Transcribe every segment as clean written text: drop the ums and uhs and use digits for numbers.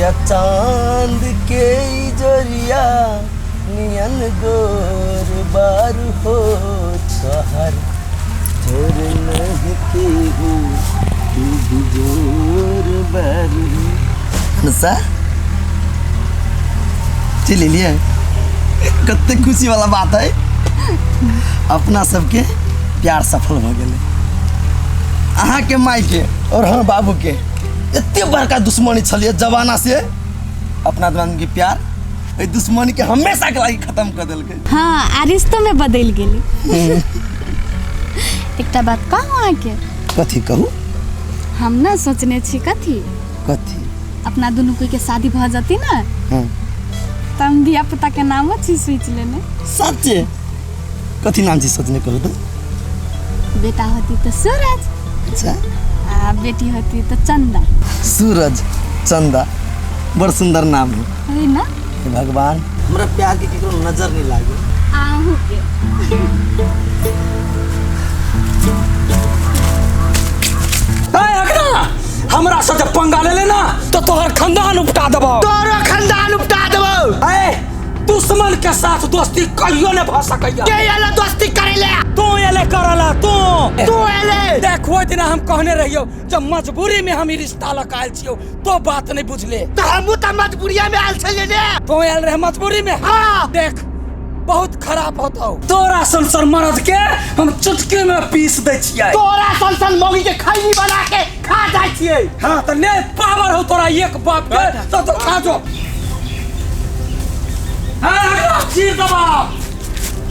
या चांद के इजोरिया नियन गोर बार हो तोहर जोर नहीं केहू तू भी जोर बार हो। नशा चलि लिए कते खुशी वाला बात है, अपना सबके प्यार सफल भऽ गेलै। अहाँके मायके और हमर बाबूके एते बड़का दुश्मनी छलियै जमाना से, अपना दुनू के प्यार एहि दुश्मनी के हमेशा के लागी खत्म कर देलकै। हाँ, आ रिश्तो में बदलि गेलै। एकटा बात कहूँ अहाँके? कथी कहू? हम ना सोचने छी कथी। कथी? अपना दुनू कोई के शादी भऽ जती ना, तऽ हम धिया पुता के नामो छी सोचि लेने। सच्चे? कथी नाम छी सोचने, कहू तो? बेटा होती तऽ सूरज। अच्छा। आ बेटी होती तऽ चंदा। सूरज चंदा बड़ सुंदर नाम है। है ना? हे भगवान, हमरा प्यार के केकरो नजर नहीं लागे। आहू के। अगरा हमरा से जब पंगा ले लेना तो तोहर खानदान उपटा देबो। तोरो खानदान उपटा देबो। ए दुश्मन के साथ दोस्ती कहियो ने भ सकैया। के एले दोस्ती करेले? तू एले करला तू। तू एले। देख ओहि दिना हम कहने रहियो जब मजबूरी में हम ई रिश्ता लक आयल छियो तो बात नहीं बुझले। तो हमहू त मजबूरिया में आयल छलियै ने। तू आयल रहे मजबूरी में? हाँ। देख बहुत खराब होतो, तोरा सन मर्द के हम चुटकी में पीस दै छियै। तोरा सन सन मौगी के खैनी बना के खा जाइ छियै। हाँ त ने पावर हो तोरा एक बाप के तो खा जो। हाँ, चीर दबा।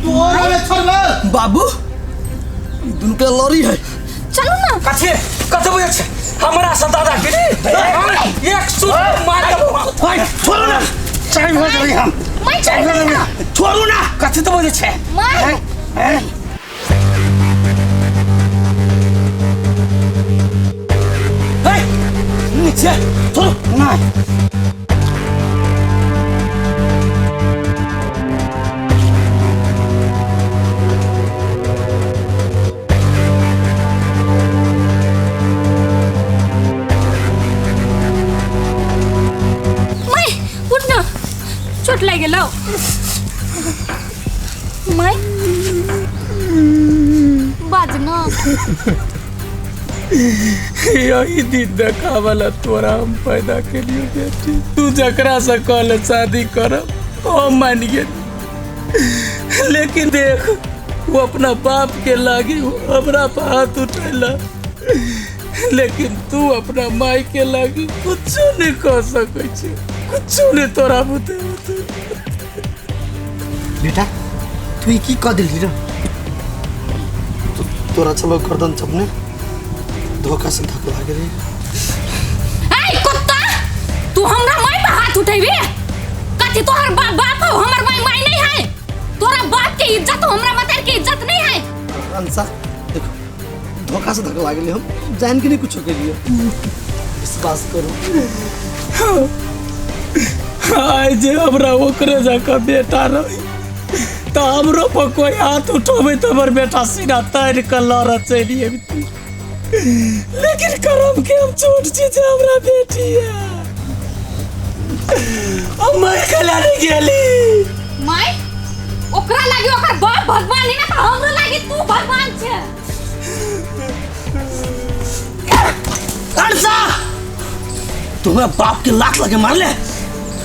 तोरा में छोड़बो। बाबू दुनू के लड़ी है। चलू ना। कथी कथी बुझै छै हमरा से दादागिरी? एक सुत मार देबो। छोड़ू ना, चाय भऽ जेबै हम। मैं छोड़ ना। छोड़ू ना। कथी तो बुझै छै? मैं नीचे छोड़ू ना। मैं उठ ना, चोट लागि गेलौ। मैं बाज ना। यही दिन देखा वाला तोरा हम पैदा के लिए बेटी। तू जकरा से कहले शादी करब हम मान गेल, लेकिन देख वो अपना बाप के लागी हमरा पर हाथ उठैला, लेकिन तू अपना माई के लागी कुछो नहीं कह सकै छी, कुछो नहीं तोरा बुते होते। बेटा तू ई की कह देलही रे? तोरा छलो गर्दन चपने धोखा से धक लागे रे। ए कुत्ता, तू हमरा माई पर हाथ उठेबे? कथी तोहर बाप बाप हो, हमर माई माई नहीं है? तोरा बाप के इज्जत हो, हमरा मतार के इज्जत नहीं है? अंसा देखो धोखा से धक लागे हम जान के नहीं कुछ के लिए, विश्वास करो। आइ जे हमरा ओकरे जकाँ बेटा रही तऽ हमरो पर कोई हाथ उठेबै तऽ हमर बेटा सीना तानि कऽ लड़ऽ चलि अबितै, लेकिन करम के हम छोट छी जे हमरा बेटी है। हम मर कला नहीं गेली। माई ओकरा लागी ओकर बाप भगवान है ना, तऽ हमरो लागी तू भगवान छे। अंसा तू हमरा बाप के लात लगे मारले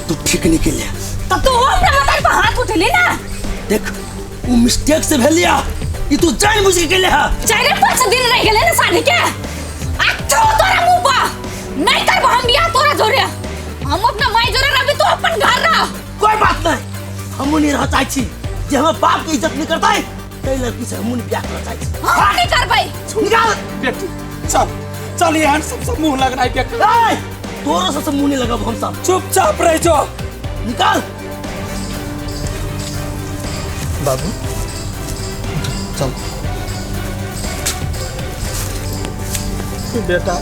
तू ठीक नहीं केले। तब तू हमरा मतार पर हाथ उठेले ना। देख वो मिस्टेक से भेलिया, ई तू जान बुझ के केले है। 4-5 दिन रह गेले ना शादी के, आ छो तोरा मुंह पर नहीं करबो हम बियाह तोरा जोरे। हम अपना माई जोरे रहबी, तू अपन घर रह। कोई बात नहीं, हमहू नहीं रह चाहै छी जे हमर बाप के इज्जत नहीं करतै तै लड़की से हमहू नहीं बियाह करऽ चाहै छी। हम नहीं करबै। निकाल बेटी, चल चल एहन सब से मुंह लगनाइ बेकार। ए तोरो सब से मुंह नहीं लगब हम सब। चुपचाप रह जो। निकाल बाबू चल। बेटा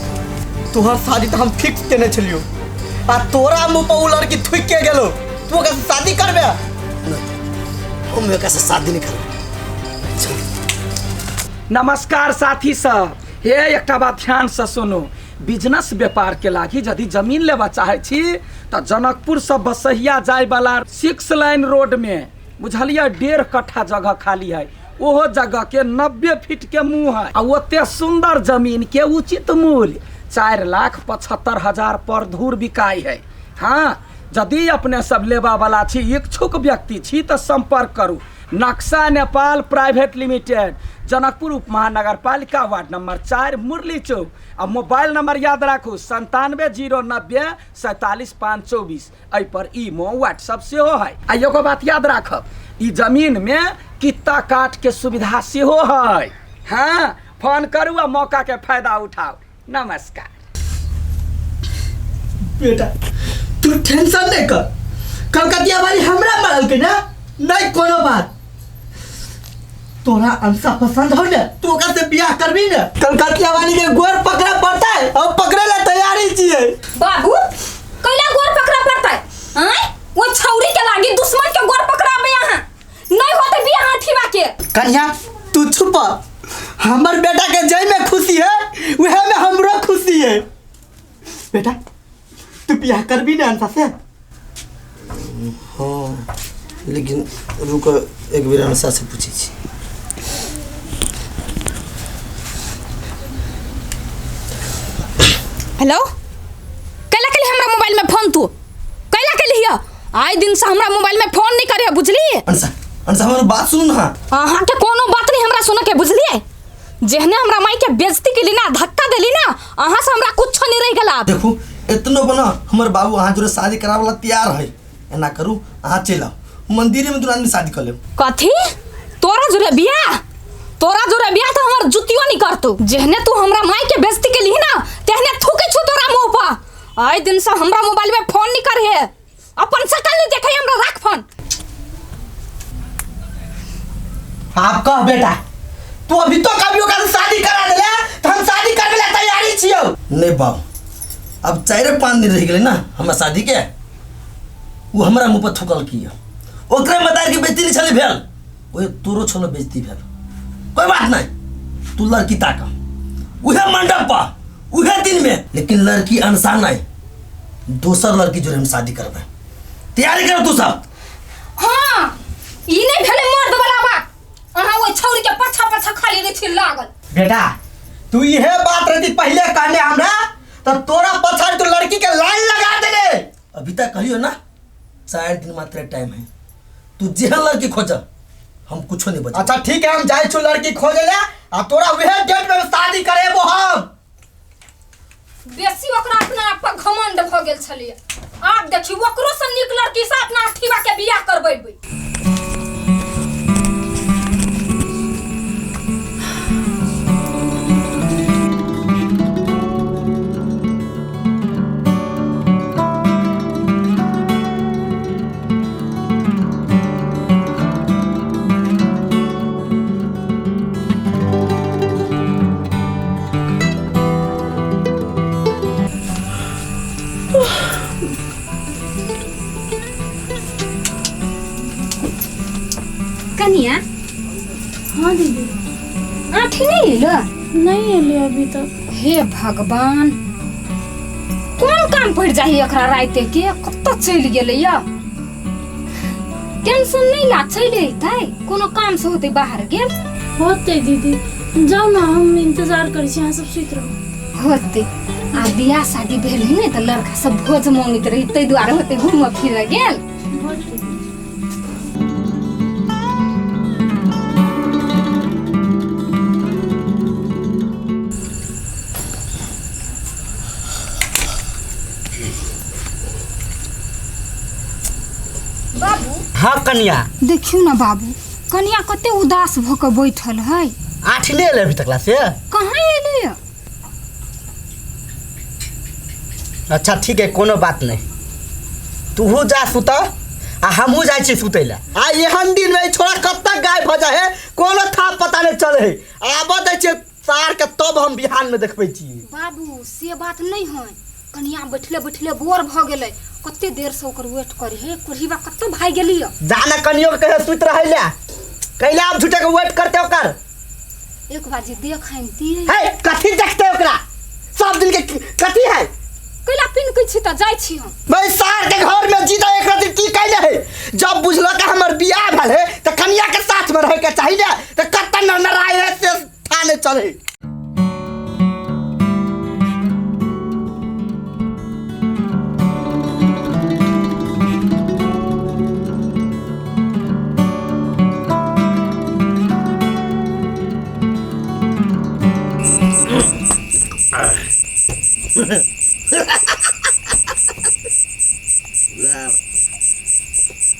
तोहर शादी तो हम फिक्स केने छलियो, आ तोरा मुंह पर उ लड़की थुक के गेलो, तू ओकरा से शादी करबे? हम एकरा से शादी नहीं करब। नमस्कार साथी सब, हे एकटा बात ध्यान से सुनू। बिजनेस व्यापार के लागी यदि जमीन लेबा चाहे छी तऽ जनकपुर से बसहिया जाय वाला 6 लाइन रोड में बुझलियै 1.5 कट्ठा जगह खाली है। ओहो जगह के 90 फीट के मुँह है आ ओते सुंदर जमीन के उचित मूल्य 4,75,000 पर धूर बिकाई है। हाँ, यदि अपने सब लेबा वाला छी, इच्छुक व्यक्ति छी तऽ संपर्क करू। नक्शा नेपाल प्राइवेट लिमिटेड, जनकपुर उप महानगरपालिका, वार्ड नंबर 4, मुरली चौक। आ मोबाइल नंबर याद राखू 97 090 47 524। एहि पर ईमो व्हाट्सअप सेहो है। आ एगो बात याद राखब, ई जमीन में कित्ता काट के सुविधा सेहो है। हाँ, फोन करू आ मौका के फायदा उठाओ। नमस्कार। बेटा तू टेंशन नहीं कर, कलकतिया वाली हमरा मारल के ना नहीं कोनो बात। तोरा अंशा पसंद हो ने तू ओकरा से बियाह करबी ने। कलकतिया वाली के गोर पकड़ा पड़ता है और पकड़े ला तैयारी छिए। बाबू कैला गोर पकड़ा पड़ता है? आय वो छौरी के लागी दुश्मन के गोर पकड़ाबे यहाँ नहीं होते बियाह ठीबा के। कन्या तू छुप, हमर बेटा के जय में खुशी है वह में हमरो खुशी है। बेटा तू बियाह करबी ने अंशा से? हाँ, लेकिन रुको एक बेर अंशा से पूछै छी। हेलो, कैला के हमरा मोबाइल में फोन तू कैला के लिया? आइ दिन से हमरा मोबाइल में फोन नहीं करे बुझलिए। अंशा अंशा हमर बात सुन ना। अहाँ के कोनो बात नहीं हमरा सुन के बुझलिए। जेहने हमरा माई के बेइज्जती केली ना, धक्का देली ना, अहाँ से हमरा कुछ नहीं रह गेल। देखू इतनो बना हमर बाबू अहाँ जोरे शादी करावे ला तैयार है। एना करू अहाँ चलि आउ मंदिर में दुनू आदमी शादी कर लेब। कथी तोरा जोरे बियाह? तोरा जोरे बियाह तो हमर जुतियो नहीं करतौ। जेहने तू हमरा माई के बेइज्जती केली ना तेहने थूके छु तोरा मुंह पर। आइ दिन से हमरा मोबाइल में फोन नहीं करे, अपन शकल नहीं देखे हमरा, राख फोन। आप कह बेटा तू अभी तो कभी ओकरा से शादी करा देले त हम शादी करबे ला तैयारी छियौ। नहीं बाबू, अब 4-5 दिन रह गेलै ना हमरा शादी के। वो हमरा मुँह पर थूकल किया, ओकरे मतार के बेइज्जती नहीं छलै भेल, ओहे तोरो छलो बेइज्जती भेल। कोई बात नहीं, तू लड़की ताक उहे मंडप पर उहे दिन में, लेकिन लड़की अनसा नहीं, दोसर लड़की जोरे हम शादी करबै। तैयारी कर तू सब। हाँ, ई नहीं भेलै मर्द वाला बात। अहाँ ओहि छौरी के पछा पछा खाली रहै छी लागल। बेटा तू इहे बात रहती पहले कहने हमरा तो तोरा पछाड़ी तो लड़की के लाइन लगा देले। अभी तक कहियो ना 4 दिन मात्र टाइम है, तू जेहन लड़की खोज हम कुछो नहीं बचा। अच्छा ठीक है, हम जाय छु लड़की खोजे ला आ तोरा वहे डेट में शादी करेबो हम। बेसी ओकरा अपना आप पर घमंड भ गेल छलिए। आब देखी ओकरो से नीक लड़की से अपना अठीबा के बियाह करबेबै। कनिया। हाँ दीदी। आठी नहीं एलो? नहीं एले अभी तक। हे भगवान, कौन काम पड़ जाही एकरा राते के? कत्ता चलि गेलै या? टेंशन नहीं ला, चलि अइतै, कोनो काम से होतै बाहर गेल। होतै दीदी, जाओ ना, हम इंतजार करै छी, अहाँ सब सुति रहू। होतै, आ बियाह शादी भेल है ने तऽ लड़का सब भोज मांगैत रही, ताहि दुआरे होतै घूमऽ फिरऽ गेल। होतै। बाबू। हाँ कन्या। देखियो ना बाबू, कन्या कते उदास भ के बैठल है। आठ नहीं एलै अभी तक से? कहाँ एलै? अच्छा ठीक है, कोनो बात नहीं, तूहू जा सुत आ हमहू जाइ छी सुतै ला। आ एहन दिन में छोरा कब तक गायब भ जाए है कोनो था पता नहीं चले है। आबऽ दै छियै सार के तब हम बिहान में देखबै छी। बाबू से बात नहीं है, कन्या बैठले बैठले बोर भ गेलै, कते देर से ओकर वेट करी है, कुरहीबा कत्तो भागि गेली। जाना कनियो के कहे सुत रहै ला, कैला आप झूठे के वेट करते ओकर। एक बाजी देखैन ती है कथी देखते ओकरा, सब दिन के छी तऽ जाइ छी हम। भाई सार के घर में जीता एक राति टिकै नहीं है। जब बुझल के हमर बियाह भेल है त कनिया के साथ में रहे के चाही ने, त कत्ता नरनराय है से थाने चले।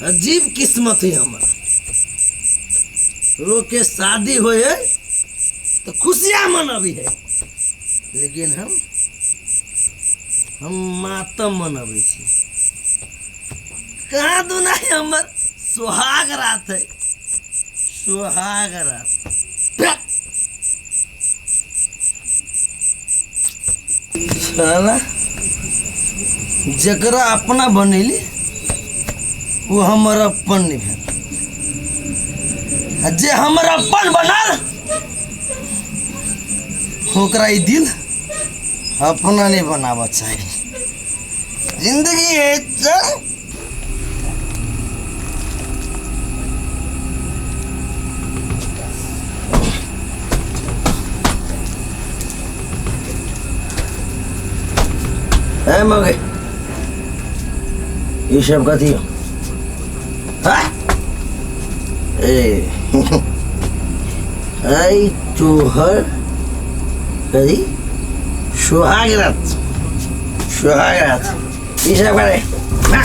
अजीब किस्मत है हमर। लोग के शादी होए है तो खुशियां मनबी है, लेकिन हम मातम मनबै छी। कहाँ दुना है हमर सुहाग रात है, सुहाग रात। साला जकरा अपना बनैली वो हमर अपन नहीं भेल, आ जे हमर अपन बनल ओकरा ई दिल अपना नहीं बनाबऽ चाही। जिंदगी है चल। ए मगे ये सब कथी हो? हाँ? ए आई तोहर कथी सुहाग रात, सुहाग रात ये सब करे। हाँ?